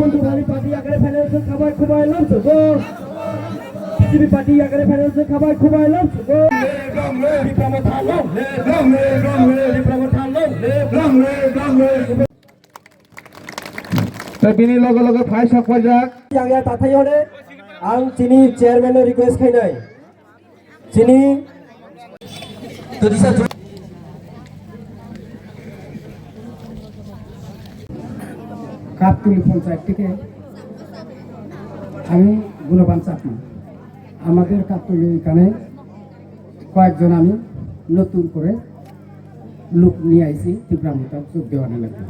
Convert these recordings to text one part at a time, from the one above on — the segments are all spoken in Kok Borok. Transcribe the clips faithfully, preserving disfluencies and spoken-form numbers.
Bondhu Bali party yakre phainai se khabai khubai lam sugo. B J P party yakre phainai se khabai khubai lam sugo. Tipra Motha long live, long live, long live. Tipra Motha long live, long live, long live. Tei bini loge loge phai sok paijak. Yang ya tathai hore, ang chini chairman no request khainai. Chini Katuli panchayat থেকে আমি গুণবান চাকমা। আমাদের কাকতলি এখানে কয়েকজন আমি নতুন করে লোক নিয়ে আইছি ত্রিপুরা মোর্চার যোগ দেওয়ার নিমিত্তে।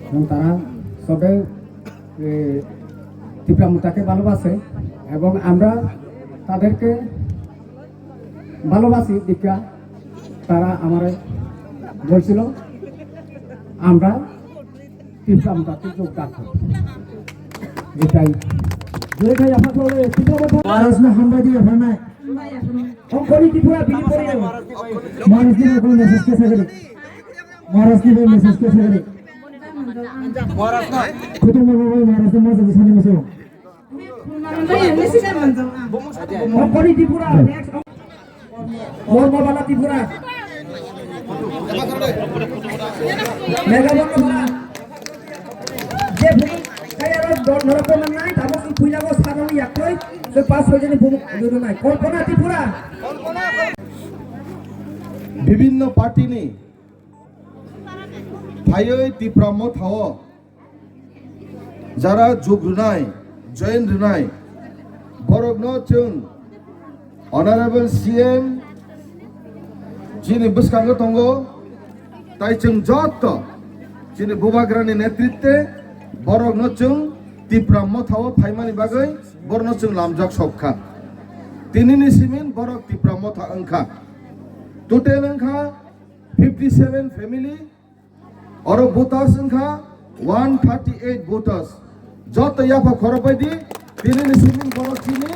এবং তারা সবে, এ, ত্রিপুরা মোর্চাকে ভালোবাসে এবং আমরা তাদেরকে ভালোবাসি। দীক্ষা তারা আমারে বলছিল আমরা ত্রিপুরা মোর্চাতে যোগদান করব। এটাই। Maharaj na hambai di apharnai. Ongkori Tripura bini poriyo. Maharaj ni ko message ke sagari. Maharaj ni message ke sagari. Kutu mo mo Maharaj na mo jadi sani mo. Ongkori Tripura, next. Mormo bala Tripura. Mega Mormo bala. Je bumung kaya ro dol norok ko manai, tamo ki puila ko sarong yaktoi, so pas soi jani bumung nuru nai. Kalpana Tripura. Bibhinno party ni phaiwi Tipra Motha o jara jug rwnai, join rwnai, borokno chwng Honorable C M chini bwskango tongo, tai chwng joto chini Bubagrani netritwe borokno chwng Tipra Motha o phaimani bagwi borokno chwng lamjak sok kha. Tinini simin borok Tipra Motha wng kha. Total wng kha fifty seven family, oro voters wngkha one thirty eight voters. Joto yapha khorok bai di, tinini simin borok chini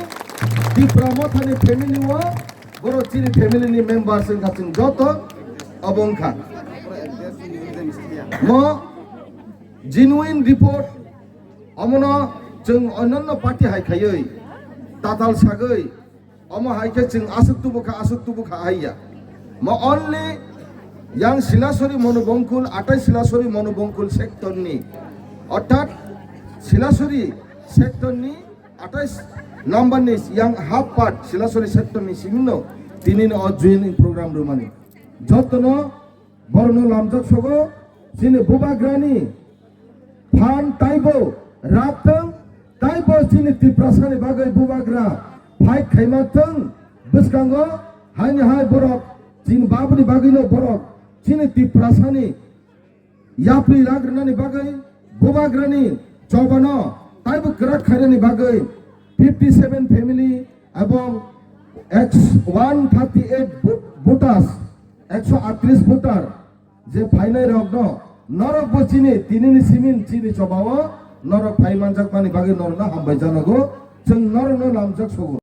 Tipra Mothani family o, borok chini family ni members wngkha chwng joto obo wngkha. Mo genuine report, omono chwng onyanno party hai khaiwi tatal sagwi, omo hai khe chwng aswk tubu kha, aswk tubu kha hai ya. Mo only yang Silasori Monobongkul, atai Silasori Monobongkul sector ni, orthat Silasori sector ni atai number ni yang half part Silasori sector ni simino tini no joining program rwmani. Jotono borokno lamjak sogo, chini Bubagrani phan taibo rap thung, taibo chini Tiprasani bagwi Bubagra fight khaima thung, bwskango haini hai borok chini babuni bagwino borok chini Tiprasani yapri rak rwnani bagwi Bubagrani chobano taibo kwrak khainani bagwi fifty seven family ebong one thirty eight voters, ekso atris voter je phainai rokno norok bo chini tinini simin chini chobao norok phai manjakmani bagwi norokno hambai janago, chwng norokno lamjak sogo.